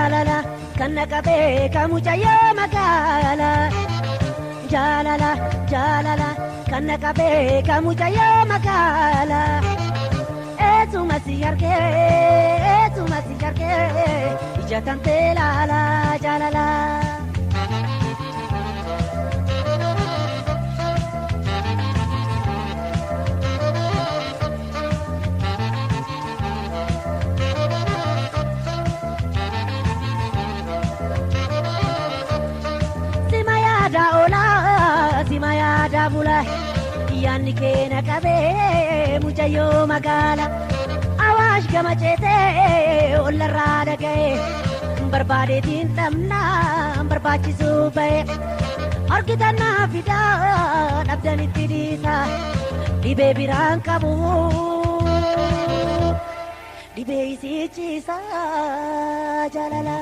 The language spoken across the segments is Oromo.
Jaalala kan na qabee kan mucayyoo magaala. Jaalala jaalala kan na qabee kan mucayyoo magaala. Eessuma si argee eessuma si argee ija tantee laala jaalala. Sima yaada bula yaanni keena qabee mucayyoo magaala. Awaash gama ceetee ollarraa dhaga'ee barbaadeetiin dhabnaa barbaachisuu ba'e. Argitan naa fidaa dhabdanitti dhiisa dhibee biraan qabu dhibee isichiisa jaalala.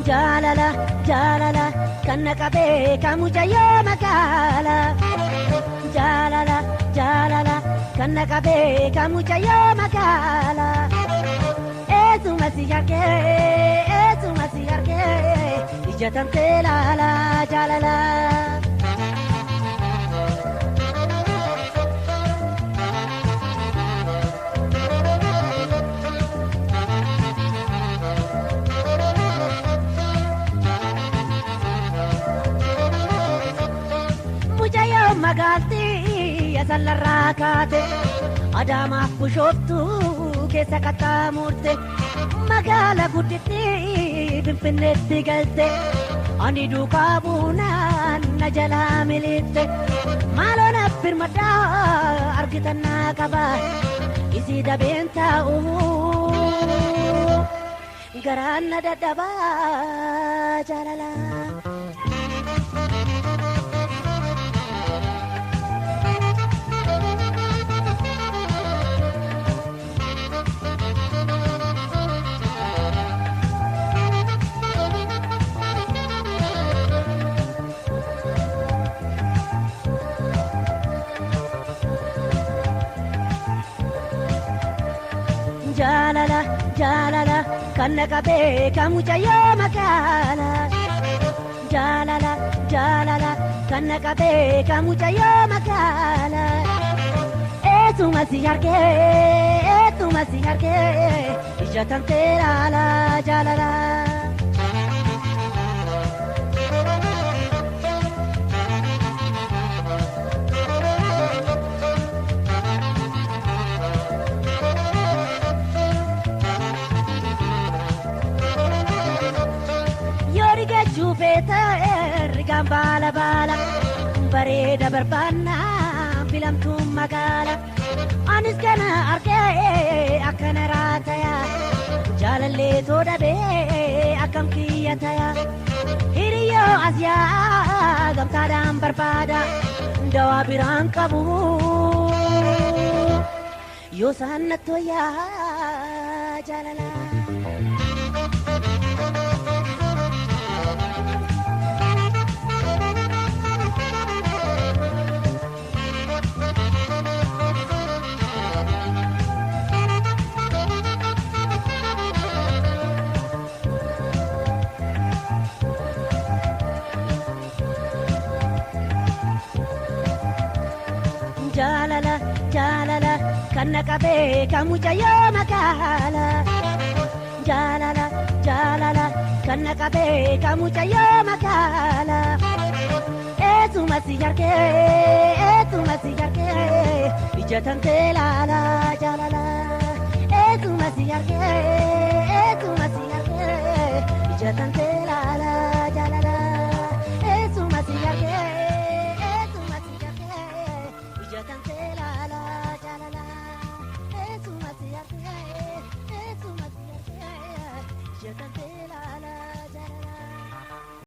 Jaalala jaalala kan na qabee kan mucayyoo magaala. Jaalala jaalala kan na qabee kan mucayyoo magaala. Eessuma si argee eessuma si argee ija tantee laala jaalala. Magaaltii asallarraa kaate Adaamaaf Bishooftuu keessa qaxxaamurte magaala gudditti Finfinneetti galte ani duukaa buunaan na jalaa militte maaloo na birmadhaa argitan naa qaba isii dabeen taa'u garaan na dadhabaa jaalala. Jaalala jaalala kan na qabee kan mucayyoo magaala. Jaalala jaalala kan na qabee kan mucayyoo magaala. Eessuma si argee eessuma si argee ija tantee laala jaalala. Rigaan baala baala bareeda barbaannaa filamtuun magaala. Anis kana argee akkana raataya jaalallee too dhabee akkam kiyya taya. Hiriyyoo as yaa gamtaadhaan barbaada dawaa biraan qabu yoo isaan natti wayyaa jaalala. Jaalala jaalala kan na qabee kan mucayyoo magaala. Jaalala jaalala kan na qabee kan mucayyoo magaala. Eessuma si argee eessuma si argee ija tantee laala jaalala. Eessuma si argee eessuma si argee ija tantee laala jaalala. Eessuma si argee eessuma si argee ija tantee laala jaalala. Eessuma si argee eessuma si argee ija tantee.